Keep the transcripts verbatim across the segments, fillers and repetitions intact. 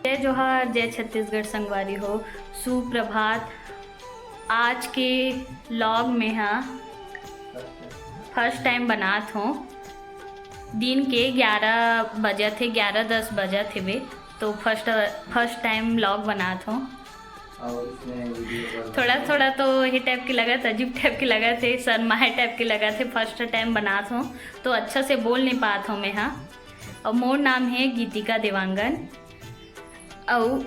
जय जोहार, जय छत्तीसगढ़ संगवारी हो, सुप्रभात। आज के vlog में हा first time बनात हों। दिन के ग्यारह बजत हे, ग्यारह दस बजत हेबे, तो first first time vlog बनात हों। और इसमें video कॉल थोड़ा थोड़ा तो ये type के लगत, अजीब type के लगत हे, शर्माए type के लगत हे। First time बनात हों तो अच्छा से बोल नहीं पात हों मैं हा। और मोर नाम है गीतिका देवांगन। अउ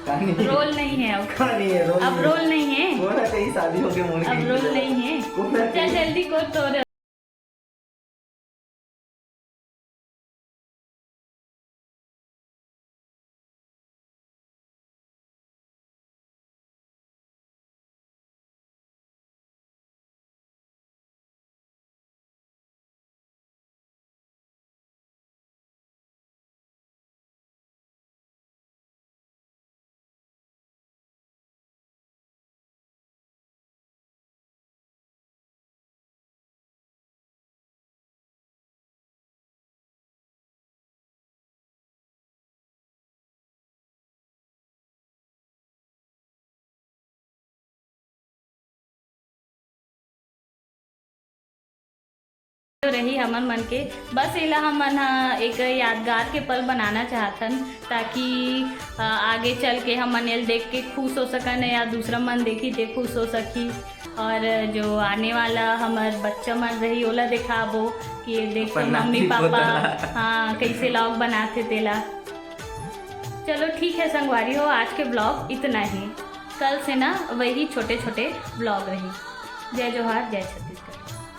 कहानी रोल नहीं है अब। कहानी है, रोल अब नहीं। रोल नहीं है। कौन है तेरी शादी होके मोड़ अब के रोल निकले? नहीं है। कौन है चल तेरी जल्दी कर तो। रही हमन मन के, बस एला हमन ह एक यादगार के पल बनाना चाहथन, ताकि, अ, आगे चल के हमन एल देख के खुश हो सकन या दूसरा मन देखी ते खुश हो सकी। और जो आने वाला हमर बच्चा मन रही, ओला दिखाबो कि देख अपन मम्मी नाती पापा, पोता ला। हाँ, कैसे vlog बनाथे तेला। चलो ठीक है संगवारी हो, आज के vlog इतना ही। कल से ना वही छोटे छोटे vlog रही। जय जोहार, जय छत्तीसगढ़।